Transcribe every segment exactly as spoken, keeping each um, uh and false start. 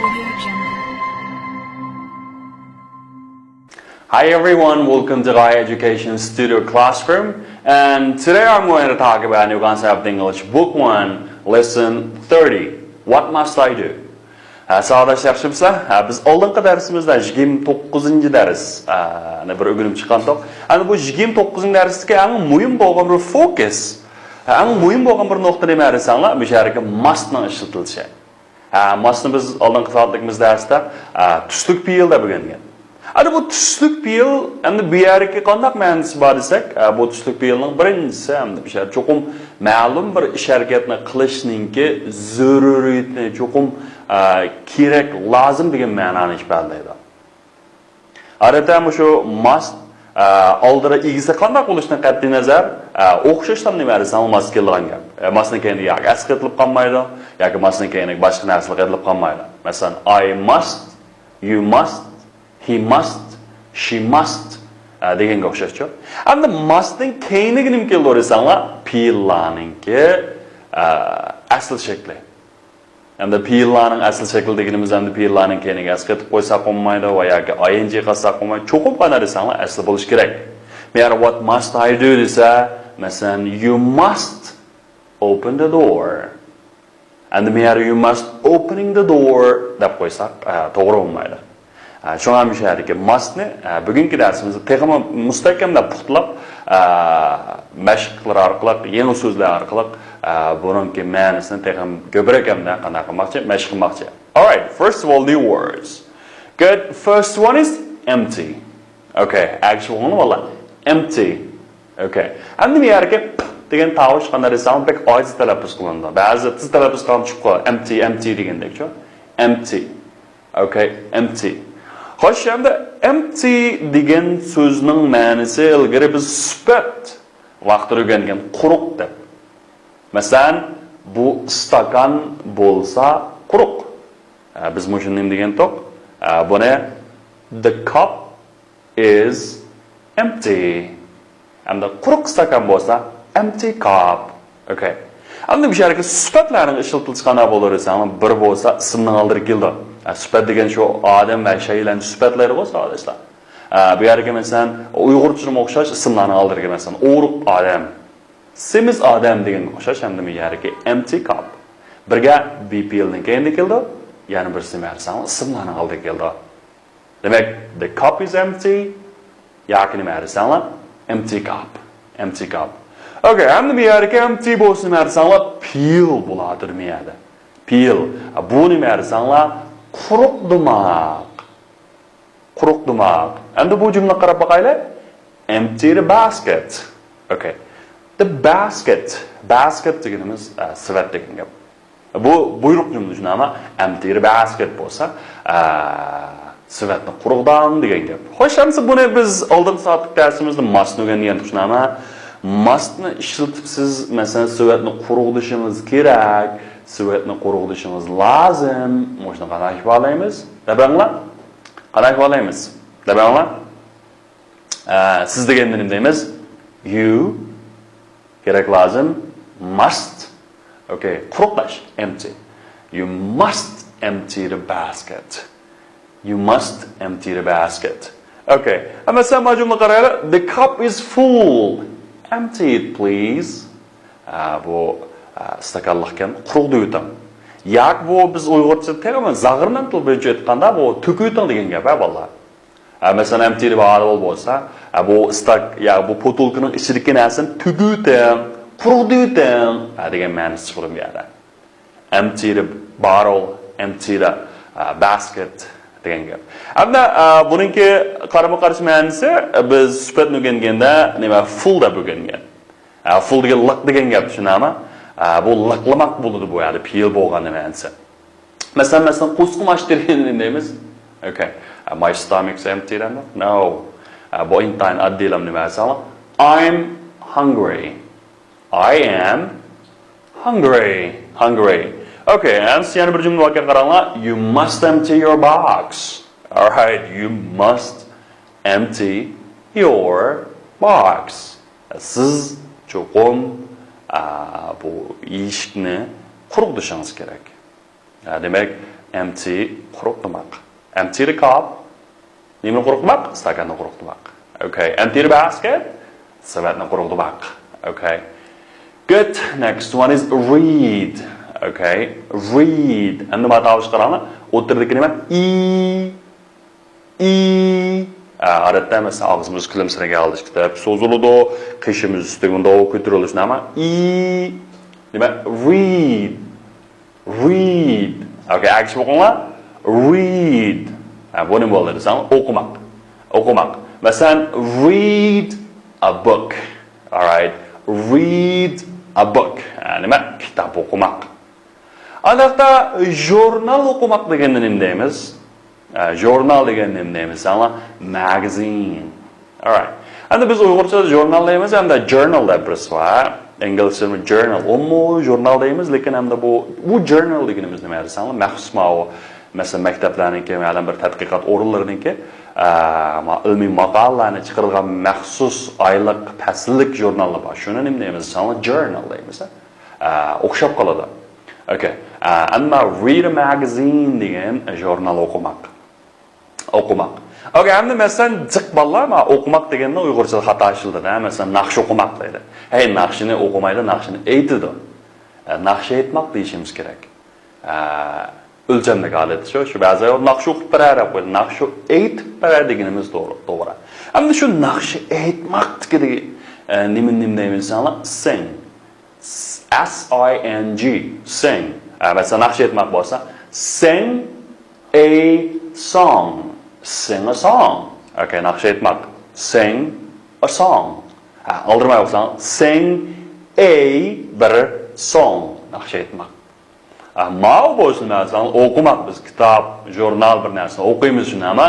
Hi everyone, welcome to Ghaya Education Studio Classroom, and today I'm going to talk about New Concept English Book One, Lesson thirty. What must I do? ھە، ساۋاقداش ياخشىمۇسىلەر؟ ھە، بىز ئالدىنقى دەرسىمىزدە يىگىرمە توققۇزىنچى دەرس، ھە، نى بىر ئۆگىنىپ چىققانتۇق. ئەنە بۇ يىگىرمە توققۇزىنچى دەرستىكى ئەڭ مۇھىم بولغان بىر فوكۇس، ھە، ئەڭ مۇھىم بولغان بىر نۇقتا نېمە دېسەڭلار، مۇشۇ يەردىكى ماستنىڭ ئىشلىتىلىشى. ھە، ماستنى بىز ئالدىنقى سائەتلىكىمىز دەرستە، ھە، تۈزلۈك پېئىل دەپ ئۆگەنگەن. ئەنە بۇ تۈزلۈك پېئىل، ئەمدى بۇ يەردىكى قانداق مەنىسى بار دېسەك، ھە، بۇ تۈزلۈك پېئىلنىڭ بىرىنچىسى، ئەمدى بۇ يەردە چوقۇم مەلۇم بىر ئىش ھەرىكەتنى قىلىشنىڭكى زۆرۈرىيىتىنى، چوقۇم، ھە، كېرەك، لازىم دېگەن مەنانى ئىپادىلەيدۇ. ئادەتتە مۇشۇ ماست، ئە، ئالدىدا ئىگىسى قانداق بولۇشىدىن قەتئىينەزەر، ئە، ئوخشاشلا نېمە دېسەڭ ماست كېلىدىغان گەپ. ئە، ماستنىڭ كەينىگە ياكى ئەسلىك ئېتىلىپ قالمايدۇ، ياكى ماستنىڭ كەينىگە باشقا نەرسىلەر ئېتىلىپ قالمايدۇ. مەسىلەن، I must, you must, he must, she must، ئە، دېگەنگە ئوخشاشچۇ. ئەمدى ماستنىڭ كەينىگە نېمە كېلىدۇ دېسەڭلار، پېئىللارنىڭكى، ئە، ئەسلى شەكلى. ئەمدى پېئىللارنىڭ ئەسلى شەكلى دېگىنىمىز ئەمدى پېئىللارنىڭ كەينىگە ئەسلىك ئېتىپ قويساق بولمايدۇ ۋە ياكى ئاي ئېن جى قاتساق بولمايدۇ. چوقۇم قانداق دېسەڭلار ئەسلى بولۇشى كېرەك. مەيەر what must I do دېسە، مەسىلەن، you must open the door. ئەمدى مەيەر you must opening the door دەپ قويساق، ئە، توغرا بولمايدۇ. ئە، شۇڭا مۇشۇ يەردىكى ماستنى، ئە، بۈگۈنكى دەرسىمىزدە تېخىمۇ مۇستەھكەملەپ پۇختىلاپ، ئە، مەشىقلەر ئارقىلىق، يېڭى سۆزلەر ئارقىلىق، ئە، بۇنىڭكى مەنىسىنى تېخىمۇ كۆپرەك ھەمدە قانداق قىلماقچى؟ مەشىق قىلماقچى. Alright, first of all, new words. Good, first one is empty. Okay, ئەگىشىپ بولغىنى بالىلار. Empty. Okay. ئەمدى بۇ يەردىكى پ دېگەن تاۋۇش قانداق دېسەڭ بەك ئاجىز تەلەپپۇز قىلىنىدۇ. بەزىدە تېز تەلەپپۇز قىلغان چىقىدۇ. Empty, empty دېگەندەكچۇ. Empty. Okay, empty. خوش، ئەمدى empty دېگەن سۆزنىڭ مەنىسى ئىلگىرى بىز سۈپەت ۋاقتىدا ئۆگەنگەن قۇرۇق دەپ. مەسىلەن، بۇ ئىستاكان بولسا قۇرۇق. ئە، بىز مۇشۇنى نېمە دېگەنتۇق؟ ئە، بۇنى the cup is empty. ئەمدى قۇرۇق ئىستاكان بولسا empty cup. Okay. ئەمدى بۇ يەردىكى سۈپەتلەرنىڭ ئىشلىتىلىشى قانداق بولىدۇ دېسەڭلار، بىر بولسا ئىسىمنىڭ ئالدىدا كېلىدۇ. ئە، سۈپەت دېگەن شۇ ئادەم ۋە شەيلەرنى سۈپەتلەيدىغۇ ساۋاقداشلار. ئە، بۇ يەردىكى مەسىلەن ئۇيغۇرچىمۇ ئوخشاش ئىسىملارنىڭ ئالدىدىكى مەسىلەن ئورۇق ئادەم، سېمىز ئادەم دېگەنگە ئوخشاش ھەمدە بۇ يەردىكى empty cup. بىرگە be پېئىلنىڭ كەينىدە كېلىدۇ، يەنە بىرسى مەرساڭ ئىسىملارنىڭ ئالدىدا كېلىدۇ. دېمەك، the cup is empty ياكى نېمە دېسەڭلار، empty cup. Empty cup. Okay، ئەمدى بۇ يەردىكى empty بولسا نېمە دېسەڭلار، پېئىل بولاتىدۇ بۇ يەردە. پېئىل. بۇ نېمە دېسەڭلار، قۇرۇق دۇماق. قۇرۇق دۇماق. ئەمدى بۇ جۈملىگە قاراپ باقايلى. Empty the basket. Okay. The basket. Basket دېگىنىمىز، ئە، سېۋەت دېگەن گەپ. بۇ بۇيرۇق جۈملە شۇنداقمۇ؟ Empty the basket بولسا، ئە، سېۋەتنى قۇرۇق دەڭ دېگەن گەپ. خوش، ئەمسە بۇنى بىز ئالدىنقى سائەتلىك دەرسىمىزدە ماستنى ئۆگەنگەنتۇق شۇنداقمۇ؟ ماستنى ئىشلىتىپ سىز، مەسىلەن، سېۋەتنى قۇرۇق دېشىڭىز كېرەك، سېۋەتنى قۇرۇق دېشىڭىز لازىم. مۇشۇنى قانداق ئىپادىلەيمىز؟ دەپ بېرىڭلار. قانداق ئىپادىلەيمىز؟ دەپ بېرىڭلار. ئە، سىز دېگەندە نېمە دەيمىز؟ You كېرەك لازىم. Must. Okay، قۇرۇق دەش. Empty. You must empty the basket. You must empty the basket. Okay. ئە، مەسىلەن، مانا جۈملە قارايلى. The cup is full. Empty it, please. ئە، بۇ، ئە، ئىستاكانلىق ئىكەن، قۇرۇق دېيىۋېتىڭ. ياكى بۇ بىز ئۇيغۇرچە تېخىمۇ زاغرا نان تىل بويىچە ئېيتقاندا، بۇ تۆكۈۋېتىڭ دېگەن گەپ، ھە، بالىلار. ھە، مەسىلەن، empty دېگەن بولسا، ھە، بۇ ئىستاك، يا بۇ پوتۇلكىنىڭ ئىچىدىكى نەرسىنى تۆكۈۋېتىڭ، قۇرۇق دېيىۋېتىڭ، ھە، دېگەن مەنىسى چىقىدۇ بۇ يەردە. Empty the bottle, empty the, ئە، basket دېگەن گەپ. ئەمدى، ئە، بۇنىڭكى قارىمۇ قارشى مەنىسى، ئە، بىز سۈپەتنى ئۆگەنگەندە نېمە، full دەپ ئۆگەنگەن. ئە، full دېگەن لىق دېگەن گەپ، شۇنداقمۇ؟ ئە، بۇ لىقلىماق بولىدۇ بۇ يەردە، پېئىل بولغان مەنىسى. مەسىلەن، مەسىلەن، قورسىقىم ئاچ دېگەندە نېمە دەيمىز؟ Okay. ئە، my stomach's empty دەيمۇ؟ No. ئە، بۇ ئىنتايىن ئاددىيلا نېمە دېسەڭلار؟ I'm hungry. I am hungry. Hungry. Okay, ئەمسە يەنە بىر جۈملە باركەن، قاراڭلار. You must empty your box. Alright, you must empty your box. سىز چوقۇم، ئا، بۇ يەشىكنى قۇرۇق دېشىڭىز كېرەك. ھە، دېمەك، empty، قۇرۇق دېمەك. Empty the cup. نېمىنى قۇرۇق دېمەك؟ ئىستاكاننى قۇرۇق دېمەك. Okay. Empty the basket. سېۋەتنى قۇرۇق دېمەك. Okay. Good. Next one is read. Okay. Read. ئەمدى مانا تاۋۇشقا قاراڭلار. ئوتتۇرىدىكى نېمە؟ ئى. ئى. ئا، ئادەتتە مەسىلەن، ئاغزىمىز كۈلۈمسىرىگەن ھالدا ئىككى تەرەپ سوزۇلىدۇ، قېشىمىز ئۈستىگە مۇنداق كۆتۈرۈلۈش نېمە؟ ئى. نېمە؟ Read. Read. Okay, ئەگىشىپ ئوقۇڭلار. Read. ھە، بۇ نېمە بولدى دېسەڭ، ئوقۇماق. ئوقۇماق. مەسىلەن، read a book. Alright. Read a book. ھە، نېمە؟ كىتاب ئوقۇماق. ئانداقتا ژۇرنال ئوقۇماق دېگەندە نېمە دەيمىز؟ ئە، ژۇرنال دېگەندە نېمە دەيمىز؟ ساڭلار، magazine. Alright. ئەمدى بىز ئۇيغۇرچە ژۇرنال دەيمىز، ھەمدە journal دەپ بىرسى بار. ئىنگلىزچە journal. ئۇمۇ ژۇرنال دەيمىز، لېكىن ئەمدى بۇ، بۇ journal دېگىنىمىز نېمە دېسەڭلار، مەخسۇس ماۋۇ، مەسىلەن، مەكتەپلەرنىڭكى، مەلۇم بىر تەتقىقات ئورۇنلىرىنىڭكى، ئە، ما-، ئىلمىي ماقالىلەرنى چىقىرىدىغان مەخسۇس ئايلىق، پەسىللىك ژۇرناللار بار. شۇنى نېمە دەيمىز دېسەڭلار، journal دەيمىز. ئە، ئوخشاپ قالىدۇ. Okay. ئە، ئەمما read a magazine دېگەن ژۇرنال ئوقۇماق. ئوقۇماق. Okay، ئەمدى مەسىلەن، جىق بالىلار ما ئوقۇماق دېگەننى ئۇيغۇرچىدا خاتا ئىشلىتىدۇ. ھە، مەسىلەن، ناخشا ئوقۇماق دەيدۇ. ھەي، ناخشىنى ئوقۇمايدۇ، ناخشىنى ئېيتىدۇ. ئە، ناخشا ئېيتماق دېيىشىمىز كېرەك. ئە، ئۆلچەملىك ھالەتتە شۇ، شۇ بەزى ناخشا ئوقۇپ بېرەر دەپ قويدى. ناخشا ئېيتىپ بېرەر دېگىنىمىز توغرا، توغرا. ئەمدى شۇ ناخشا ئېيتماقتىكى، ئە، نېمە، نېمە دەيمىز دېسەڭلار؟ Sing. S I N G. Sing. ئە، مەسىلەن، ناخشا ئېيتماق بولسا، sing a song. Sing a song. Okay، ناخشا ئېيتماق. Sing a song. ئە، ئالدىرىماي ئوقۇساڭ، sing a بىر song. ناخشا ئېيتماق. ئە، ماۋۇ بولسا نېمە دېسەڭ، ئوقۇماق، بىز كىتاب، ژۇرنال بىر نەرسىنى ئوقۇيمىز، شۇنداقمۇ؟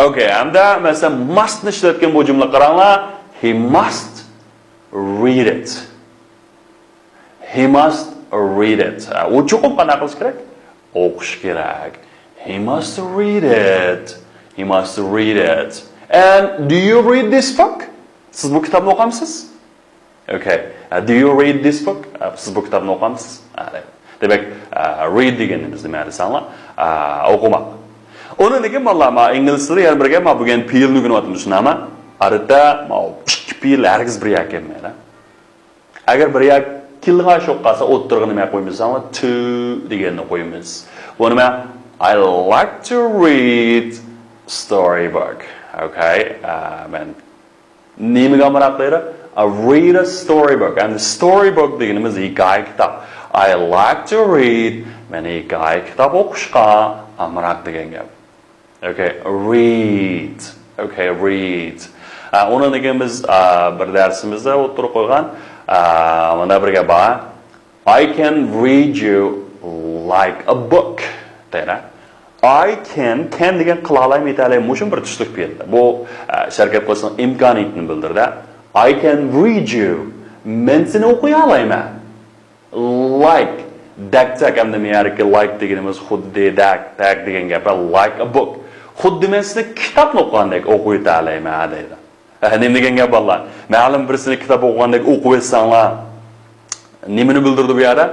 Okay، ئەمدى مەسىلەن، must نى ئىشلەتكەن بۇ جۈملە قاراڭلار. He must read it. He must read it. ئە، ئۇ چوقۇم قانداق قىلىش كېرەك؟ ئوقۇش كېرەك. He must read it. He must read it. And do you read this book? سىز بۇ كىتابنى ئوقامسىز؟ Okay. ئە، do you read this book? ئە، سىز بۇ كىتابنى ئوقامسىز؟ ئە، دەيدۇ. دېمەك، ئە، read دېگىنىمىز نېمە دېسەڭلار؟ ئە، ئوقۇماق. ئۇنىڭدىن كېيىن بالىلار، ما ئىنگلىز تىلى يەنە بىرگە، ما بۈگۈن پېئىلنى ئۆگىنىۋاتىمىز، شۇنداقمۇ؟ ئادەتتە ما ئىككى پېئىل ھەرگىز بىر يەرگە كەلمەيدۇ. ئەگەر بىر يەرگە كېلىدىغان ئىش بولۇپ قالسا، ئوتتۇرىغا نېمە قويىمىز دېسەڭلار؟ To دېگەننى قويىمىز. بۇ نېمە؟ I like to read storybook. Okay. ئە، مەن نېمىگە ئامراق دەيدۇ؟ I read a storybook. ئەمدى storybook دېگىنىمىز ھېكايە كىتاب. I like to read. مەن ھېكايە كىتاب ئوقۇشقا ئامراق دېگەن گەپ. Okay، read. Okay، read. ئە، ئۇنىڭدىن كېيىن بىز، ئە، بىر دەرسىمىزدە ئوتتۇرىغا قويغان، ئە، مانا بىر گەپ بار. I can read you like a book دەيدۇ. I can، can دېگەن قىلالايمەن، يېتەلەيمەن، مۇشۇ بىر تۈسلۈك پېئىل. بۇ، ئە، ھەرىكەت قىلىشنىڭ ئىمكانىيىتىنى بىلدۈرىدۇ. I can read you. مەن سېنى ئوقۇيالايمەن. Like، دەكتەك، ئەمدى مەيەردىكى like دېگىنىمىز خۇددى دەك، دەك دېگەن گەپ، like a book. خۇددى مەن سېنى كىتابنى ئوقۇغاندەك ئوقۇۋېتەلەيمەن دەيدۇ. ھە، نېمە دېگەن گەپ بالىلار؟ مەلۇم بىرسىنى كىتاب ئوقۇغاندەك ئوقۇۋەتسەڭلار، نېمىنى بىلدۈرىدۇ بۇ يەردە؟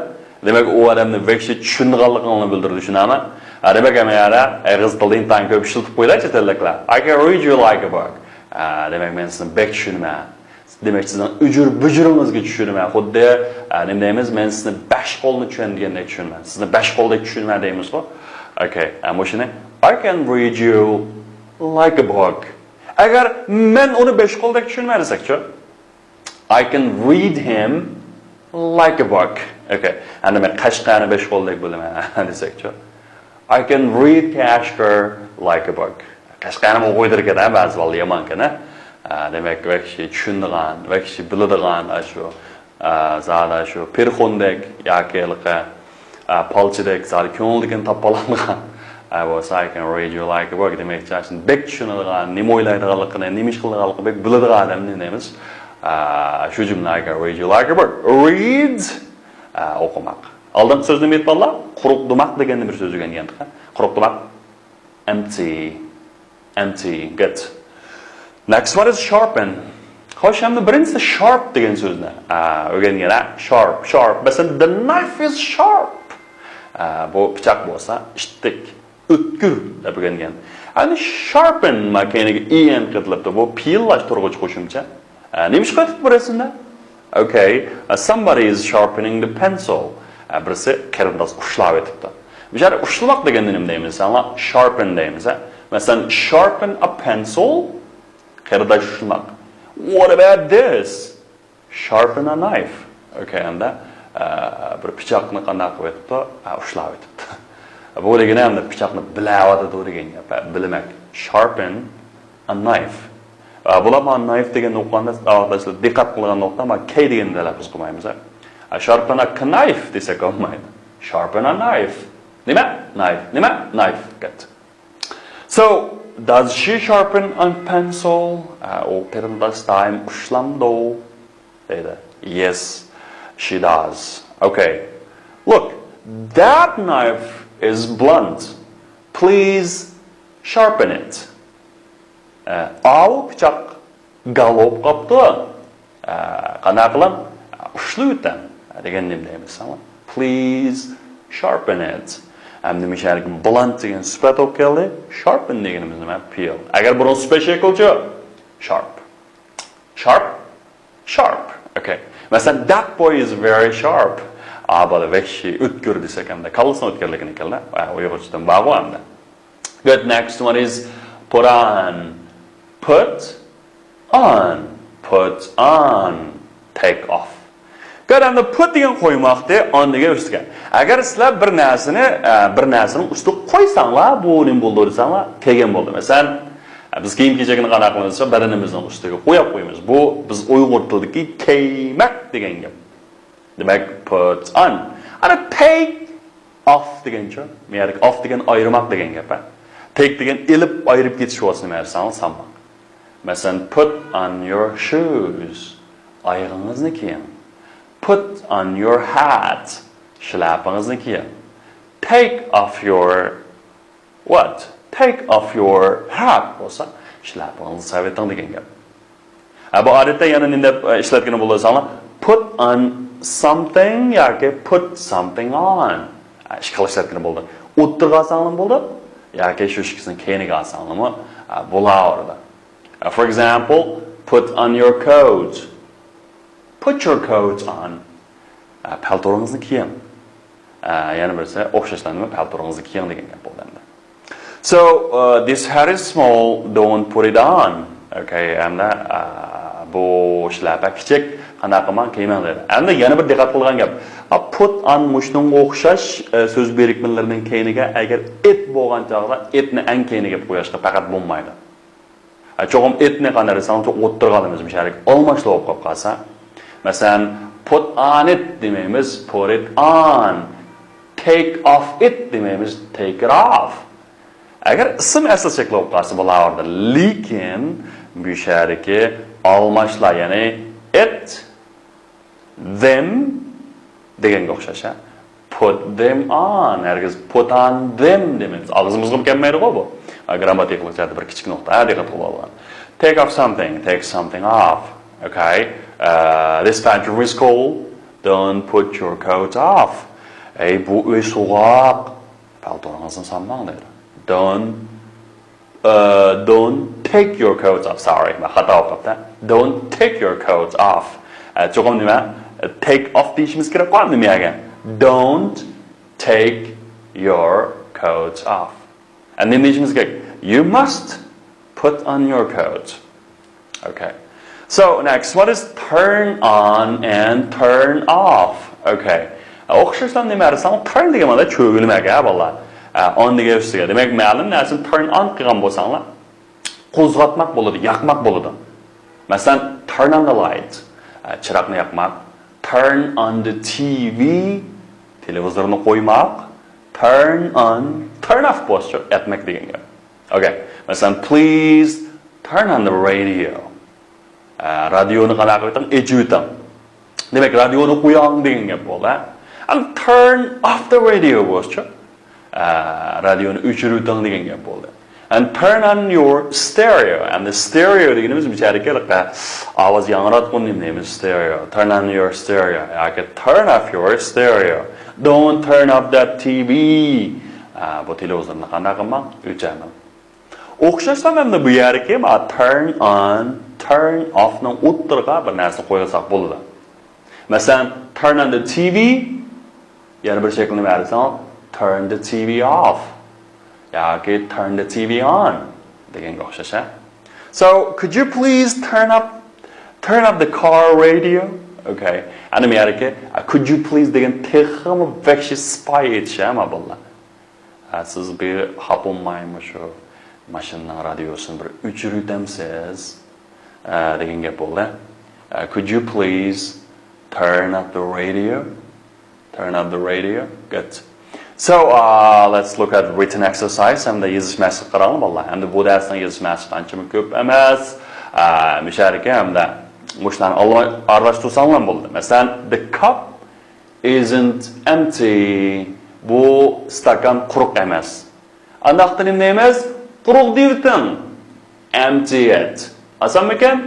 دېمەك، ئۇ ئادەمنى ۋەھشىي چۈشىنىدىغانلىقىڭلارنى بىلدۈرىدۇ، شۇنداقمۇ؟ ھە، دېمەك، ھەممە يەردە ئېغىز تىلدا ئىنتايىن كۆپ ئىشلىتىپ قويىدۇ چەت ئەللىكلەر. I can read you like a book. ھە، دېمەك، مەن سىزنى بەك چۈشىنىمەن. دېمەك، سىزنىڭ ئۈجۈر-بۈجۈرىڭىزگە چۈشىنىمەن. خۇددى، ئە، نېمە دەيمىز، مەن سىزنى بەش قولنى چۈشەندۈرگەندەك چۈشىنىمەن. سىزنى بەش قولدەك چۈشىنىمەن دەيمىزغۇ. Okay، ئە، مۇشۇنى، I can read you like a book. ئەگەر مەن ئۇنى بەش قولدەك چۈشىنىمەن دېسەكچۇ؟ I can read him like a book. Okay. ئەمدى مەن قەشقەرنى بەش قولدەك بىلىمەن دېسەكچۇ؟ I can read Kashgar like a book. قەشقەرنىمۇ ئوقۇيدىكەن، ھە، بەزى بالىلار يامانكەن، ھە. ئە، دېمەك، ۋەھشىي چۈشىنىدىغان، ۋەھشىي بىلىدىغان، ئاشۇ، ئە، زادى شۇ پىرخوندەك ياكى ھېلىقى، ئە، پالچىدەك زادى كۆڭۈلدىكىنى تاپالمىغان. ئە، بولسا، I can read you like a book دېمەكچى، شۇنى بەك چۈشىنىدىغان، نېمە ئويلايدىغانلىقىنى، نېمە ئىش قىلىدىغانلىقىنى بەك بىلىدىغان ئادەمنى دەيمىز. ئە، شۇ جۈملە، I can read you like a book. Read، ئە، ئوقۇماق. ئالدىنقى سۆز نېمە ئىدى بالىلار؟ قۇرۇق دۇماق دېگەندىن بىر سۆز ئۆگەنگەنتۇق. قۇرۇق دۇماق. Empty. Empty. Good. Next one is sharpen. خوش، ئەمدى بىرىنچىسى sharp دېگەن سۆزنى، ئا، ئۆگەنگىنە. Sharp، sharp. مەسىلەن، the knife is sharp. ئە، بۇ پىچاق بولسا ئىتتىك، ئۆتكۈر دەپ ئۆگەنگەن. ئەمدى sharpen، ما كەينىگە en قېتىلىپتۇ. بۇ پېئىللاشتۇرغۇچ قوشۇمچە. ئە، نېمە ئىش قىلىۋېتىپتۇ بۇ رەسىمدە؟ Okay, uh, somebody is sharpening the pencil. ئە، بىرسى قېرىنداس ئۇشلاۋېتىپتۇ. بۇ يەردە ئۇشلىماق دېگەندە نېمە دەيمىز؟ ئاڭلا، sharpen دەيمىز. ئە، مەسىلەن، sharpen a pencil، قېرىنداش ئۇشلىماق. What about this? Sharpen a knife. Okay, ئەمدى، ئە، بىر پىچاقنى قانداق قىلىۋېتىپتۇ؟ ئە، ئۇشلاۋېتىپتۇ. بۇ دېگىنى ئەمدى پىچاقنى بىلەۋاتىدۇ دېگەن گەپ. ئە، بىلمەك. Sharpen a knife. ئە، بۇلار مانا knife دېگەننى ئوقۇغاندا، ساۋاقداشلار دىققەت قىلغان نۇقتا، مانا K دېگەننى تەلەپپۇز قىلمايمىز. ئە، sharpen a knife دېسەك بولمايدۇ. Sharpen a knife. نېمە؟ Knife. نېمە؟ Knife. Good. So, does she sharpen a pencil? ئە، ئۇ قېرىنداش دائىم ئۇشلامدۇ؟ دەيدۇ. Yes, she does. Okay. Look, that knife is blunt. Please sharpen it. ئە، ئاۋۇ پىچاق گال بولۇپ قاپتۇ. ئە، قانداق قىلىڭ؟ ئۇشلىۋېتىڭ دېگەن نېمە دەيمىز؟ Please sharpen it. ئەمدى مۇشۇ يەردىكى blunt دېگەن سۈپەت بولۇپ كەلدى. Sharpen دېگىنىمىز نېمە؟ پېئىل. ئەگەر بۇرۇن سۈپەت شەكىلچۇ؟ Sharp. Sharp. Sharp. Okay. مەسىلەن، that boy is very sharp. ئا، بالا ۋەھشىي، ئۆتكۈر دېسەك ئەمدى كاللىسىنىڭ ئۆتكۈرلۈكىنى كەلدى. ئا، ئۇيغۇرچىدىن بارغۇ ئەمدى. Good, next one is put on. Put on. Put on. Take off. Good, ئەمدى put دېگەن قويماقتى، on دېگەن ئۈستىگە. ئەگەر سىلەر بىر نەرسىنى، ئە، بىر نەرسىنىڭ ئۈستىگە قويساڭلار، بۇ نېمە بولىدۇ دېسەڭلار، كىيگەن بولىدۇ. مەسىلەن، ئە، بىز كىيىم-كېچەكنى قانداق قىلىمىز دېسە، بەدىنىمىزنىڭ ئۈستىگە قويۇپ قويىمىز. بۇ بىز ئۇيغۇر تىلىدىكى كىيمەك دېگەن گەپ. دېمەك، put on. ئەنە take off دېگەنچۇ؟ مەيەردىكى off دېگەن ئايرىماق دېگەن گەپ، ھە؟ Take دېگەن ئېلىپ، ئايرىپ كېتىش بولسا نېمە دېسەڭلار، سالماق. مەسىلەن، put on your shoes. ئايىغىڭىزنى كىيىڭ. Put on your hat. شىلەپىڭىزنى كىيىڭ. Take off your what? Take off your hat بولسا، شىلەپىڭىزنى سېلىۋېتىڭ دېگەن گەپ. ھە، بۇ ئادەتتە يەنە نېمە دەپ، ئە، ئىشلەتكىلى بولىدۇ دېسەڭلار، put on something ياكى put something on. ھە، ئىككى خىل ئىشلەتكىلى بولىدۇ. ئوتتۇرىغا ئالساڭلارمۇ بولىدۇ، ياكى شۇ ئىككىسىنىڭ كەينىگە ئالساڭلارمۇ، ھە، بولاۋېرىدۇ. ھە، for example, put on your coat. Put your coat on. ئە، پەلتورىڭىزنى كىيىڭ. ئە، يەنە بىرسى، ئوخشاشلا نېمە، پەلتورىڭىزنى كىيىڭ دېگەن گەپ بولدى ئەمدى. So, uh, this hat is small, don't put it on. Okay, ئەمدى، ئە، بۇ شىلەپە كىچىك، قانداق قىلماڭ، كىيمەڭ دەيدۇ. ئەمدى يەنە بىر دىققەت قىلغان گەپ. ئە، put on مۇشۇنىڭغا ئوخشاش، ئە، سۆز بىرىكمىلىرىنىڭ كەينىگە ئەگەر it بولغان چاغدا it نى ئەڭ كەينىگە قويۇشقا پەقەت بولمايدۇ. ھە، چوقۇم it نى قانداق دېسەڭ، ئوتتۇرىغا ئالىمىز، مۇشۇ يەرگە ئالماشلا بولۇپ قالىدۇ. مەسىلەن، put on it دېمەيمىز، put it on. Take off it دېمەيمىز، take it off. ئەگەر ئىسىم ئەسلى شەكلى بولۇپ قالسا، بۇلار باردا. لېكىن مۇشۇ يەردىكى ئالماشلا، يەنى it، them دېگەنگە ئوخشاش، ھە؟ Put them on. ھەرگىز put on them دېمەيمىز. ئاغزىمىزغىمۇ كەلمەيدىغۇ بۇ. ئە، گرامماتىكىلىق جەھەتتە بىر كىچىك نۇقتا، ھە، دىققەت قىلىپ ئالغان. Take off something, take something off. Okay. Uh, this bedroom is cold. Don't put your coat off. ئەي، بۇ ئۆي سوغۇق. پەلتورىڭىزنى سالماڭ دەيدۇ. Don't Uh, don't take your coats off. Sorry، مەن خاتا ئوقۇپتۇ. Don't take your coats off. ئە، چوقۇم نېمە؟ Take off دېيىشىمىز كېرەك قوي، نېمە يەرگە؟ Don't take your coats off. ئە، نېمە دېيىشىمىز كېرەك؟ You must put on your coat. Okay. So, next, what is turn on and turn off? Okay. ئوخشاشلا نېمە دېسەڭ، turn دېگەن مانا چۆگىلىمەك، ھە، بالىلار. ئە، on دېگەن ئۈستىگە. دېمەك، مەلۇم نەرسىنى turn on قىلغان بولساڭلار، قوزغاتماق بولىدۇ، ياقماق بولىدۇ. مەسىلەن، turn on the light. ئە، چىراغنى ياقماق. Turn on the T V. تېلېۋىزورنى قويماق. Turn on، turn off بولسىچۇ، ئەتمەك دېگەن گەپ. Okay. مەسىلەن، please turn on the radio. ئە، رادىيونى قانداق قىلىۋېتىڭ؟ ئېچىۋېتىڭ. دېمەك، رادىيونى قويۇڭ دېگەن گەپ بولدى، ھە؟ And turn off the radio بولسىچۇ؟ ئە، رادىيونى ئۆچۈرۈۋېتىڭ دېگەن گەپ بولدى. And turn on your stereo. ئەمدى stereo دېگىنىمىز بىچارىكى ئاۋاز ياڭراتقۇنى دەيمىز، stereo. Turn on your stereo ياكى turn off your stereo. Don't turn up that T V. ئا، بۇ تېلېۋىزورنى قانداق قىلماڭ؟ ئۆچۈرمەڭ. ئوخشاشلا مەن بۇ يەرگە ما turn on, turn off نىڭ ئوتتۇرىغا بىر نەرسە قويساق بولىدۇ. مەسىلەن، turn on the T V، يەنە بىر شەكىلنى بەرسەڭ، turn the T V off ياكى turn the T V on دېگەنگە ئوخشاش، ھە؟ So, could you please turn up, turn up the car radio? Okay. ئەنە بۇ يەردىكى، uh, could you please دېگەن تېخىمۇ ۋەھشىي سىپايى ئېيتىش، ھە، ما بالىلار؟ ئە، سىز بىر خاپا بولماي مۇشۇ ماشىنىنىڭ رادىيوسىنى بىر ئۆچۈرۈۋېتەمسىز؟ ئە، دېگەن گەپ بولدى. ئە، could you please turn up the radio? Turn up the radio. Good. So, uh, let's look at written exercise. ھەمدە يېزىش مەشىق قىلىڭ، بالىلار. ھەمدە بۇ دەرسنىڭ يېزىش مەشىقى ئانچىمۇ كۆپ ئەمەس. ئە، مۇشۇ يەردىكى ھەمدە مۇشۇلارنى ئالما-، ئارىلاشتۇرساڭلار بولدى. مەسىلەن، the cup isn't empty. بۇ ئىستاكان قۇرۇق ئەمەس. ئانداقتا نېمە دەيمىز؟ قۇرۇق دېيىۋېتىڭ. Empty it. ئاسانمىكەن؟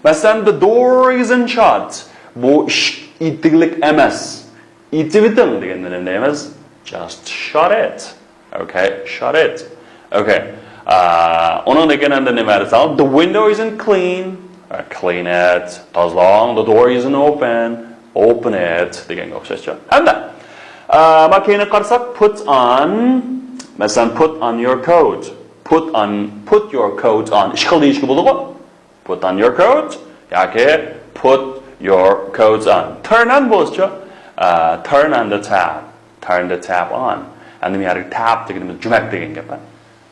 مەسىلەن، the door isn't shut. بۇ ئىشىك ئېتىكلىك ئەمەس. ئېتىۋېتىڭ دېگەندە نېمە دەيمىز؟ Just shut it. Okay, shut it. Okay. ئا، ئۇنىڭدىن كېيىن ئەمدى نېمە دېسەڭ؟ The window isn't clean. ئا، clean it. تازىلاڭ. The door isn't open. Open it دېگەنگە ئوخشاشچۇ. ئەمدى، ئا، ما كېيىنگە قارىساق، put on. مەسىلەن، put on your coat. Put on, put your coat on. ئىككى خىل دېيىشكە بولىدىغۇ. Put on your coat ياكى put your coats on. Turn on بولسىچۇ؟ ئا، turn on the tap. Turn the tap on. ئەمدى بۇ يەردىكى tap دېگىنىمىز جۈمەك دېگەن گەپ.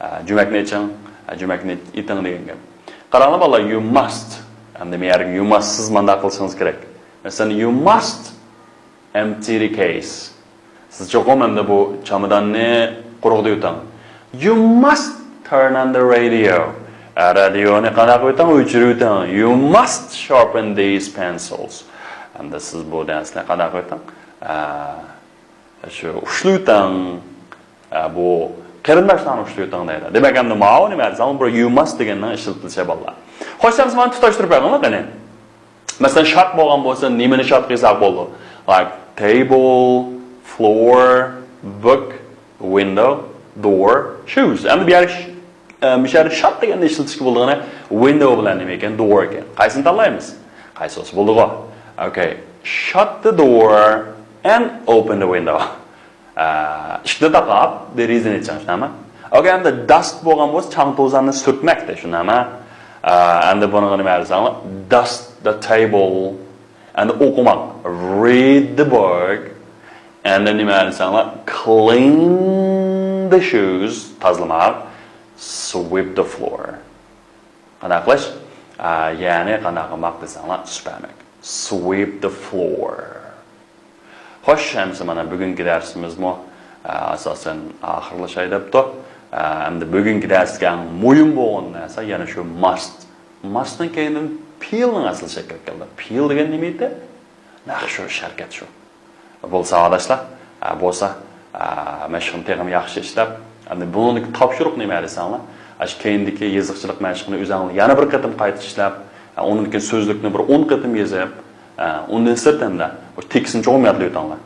ئا، جۈمەكنى ئېچىڭ، ئا، جۈمەكنى ئېتىڭ دېگەن گەپ. قاراڭلار بالىلار، you must. ئەمدى بۇ يەردىكى you must سىز مانداق قىلىشىڭىز كېرەك. مەسىلەن، you must empty the case. سىز چوقۇم ئەمدى بۇ چاماداننى قۇرۇق دېيىۋېتىڭ. You must turn on the radio. ئە، رادىيونى قانداق قىلىۋېتىڭ؟ ئۆچۈرۈۋېتىڭ. You must sharpen these pencils. ئەمدى سىز بۇ دەرسنى قانداق قىلىۋېتىڭ؟ ئە، شۇ ئۇشلىۋېتىڭ. ئە، بۇ قېرىنداشلارنى ئۇشلىۋېتىڭ دەيدۇ. دېمەك، ئەمدى ماۋۇ نېمە دېسەڭ، بۇ you must دېگەننىڭ ئىشلىتىلىشى بالىلار. خوش، ئەمدى مانا تۇتاشتۇرۇپ بەرگىنلا قېنى. مەسىلەن، shut بولغان بولسا، نېمىنى shut قىلساق بولىدۇ؟ Like, table, floor, book, window, door, shoes. ئەمدى بۇ يەردە ش-، ئە، مۇشۇ يەردە shut دېگەننى ئىشلىتىشكە بولىدىغىنى window بىلەن نېمە ئىكەن؟ Door ئىكەن. قايسىنى تاللايمىز؟ قايسى بولسا بولىدىغۇ. Okay. Shut the door and open the window. ئە، ئىشىكنى تاقاپ، دېرىزىنى ئېچىڭ، شۇنداقمۇ؟ Okay، ئەمدى dust بولغان بولسا، چاڭ توزاننى سۈرتمەك دە، شۇنداقمۇ؟ ئە، ئەمدى بۇنىڭغا نېمە دېسەڭلار؟ Dust the table. ئەمدى ئوقۇماق. Read the book. ئەمدى نېمە دېسەڭلار؟ Clean the shoes. تازىلىماق. Sweep the floor. قانداق قىلىش؟ ئا، يەنى قانداق قىلماق دېسەڭلار، سۈپۈرمەك. Sweep the floor. خوش، ئەمسە مانا بۈگۈنكى دەرسىمىزمۇ، ئا، ئاساسەن ئاخىرلىشاي دەپتۇ. ئا، ئەمدى بۈگۈنكى دەرسكە ئەڭ مۇھىم بولغان نەرسە يەنە شۇ must. Must نىڭ كەينىدىن feel نىڭ ئەسلى شەكىلگە كەلدى. Feel دېگەن نېمە ئىدى؟ نەق شۇ، ھەرىكەت شۇ. بولسا ئاداشلار، ئە، بولسا، ئە، مەشىقنى تېخىمۇ ياخشى ئىشلەپ، ئەمدى بۇنىڭدىكى تاپشۇرۇق نېمە دېسەڭلار، ئاشۇ كەينىدىكى يېزىقچىلىق مەشىقنى ئۆزۈڭلار يەنە بىر قېتىم قايتا ئىشلەپ، ئە، ئۇنىڭدىن كېيىن سۆزلۈكنى بىر ئون قېتىم يېزىپ، ئە، ئۇندىن سىرت ھەمدە بۇ تېكىستنى چوقۇم يادلاۋېتىڭلار.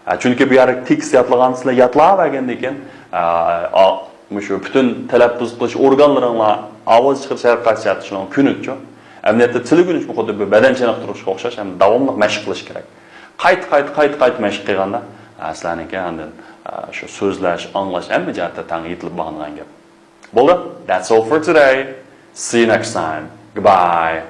ئە، چۈنكى بۇ يەردىكى تېكىست يادلىغانسىلەر، يادلاۋەرگەندىن كېيىن، ئە، ئا، مۇشۇ پۈتۈن تەلەپپۇز قىلىش ئورگانلىرىڭلار ئاۋاز چىقىرىش ھەر قايسى جەھەتتە شۇنىڭغا كۆنۈكچۇ. ئەمەلىيەتتە تىلگە ئۆگىنىشمۇ خۇددى بىر بەدەن چېنىقتۇرۇشقا ئوخشاش، ھەم داۋاملىق مەشىق قىلىش كېرەك. قايتا، قايتا، قايتا، قايتا مەشىق قىلغاندا، ئە، سىلەرنىڭكى ئاندىن، ئە، شۇ سۆزلەش، ئاڭلاش ھەممە جەھەتتە تەڭ يېتىلىپ بارىدىغان گەپ. بولدى. That's all for today. See you next time. Goodbye.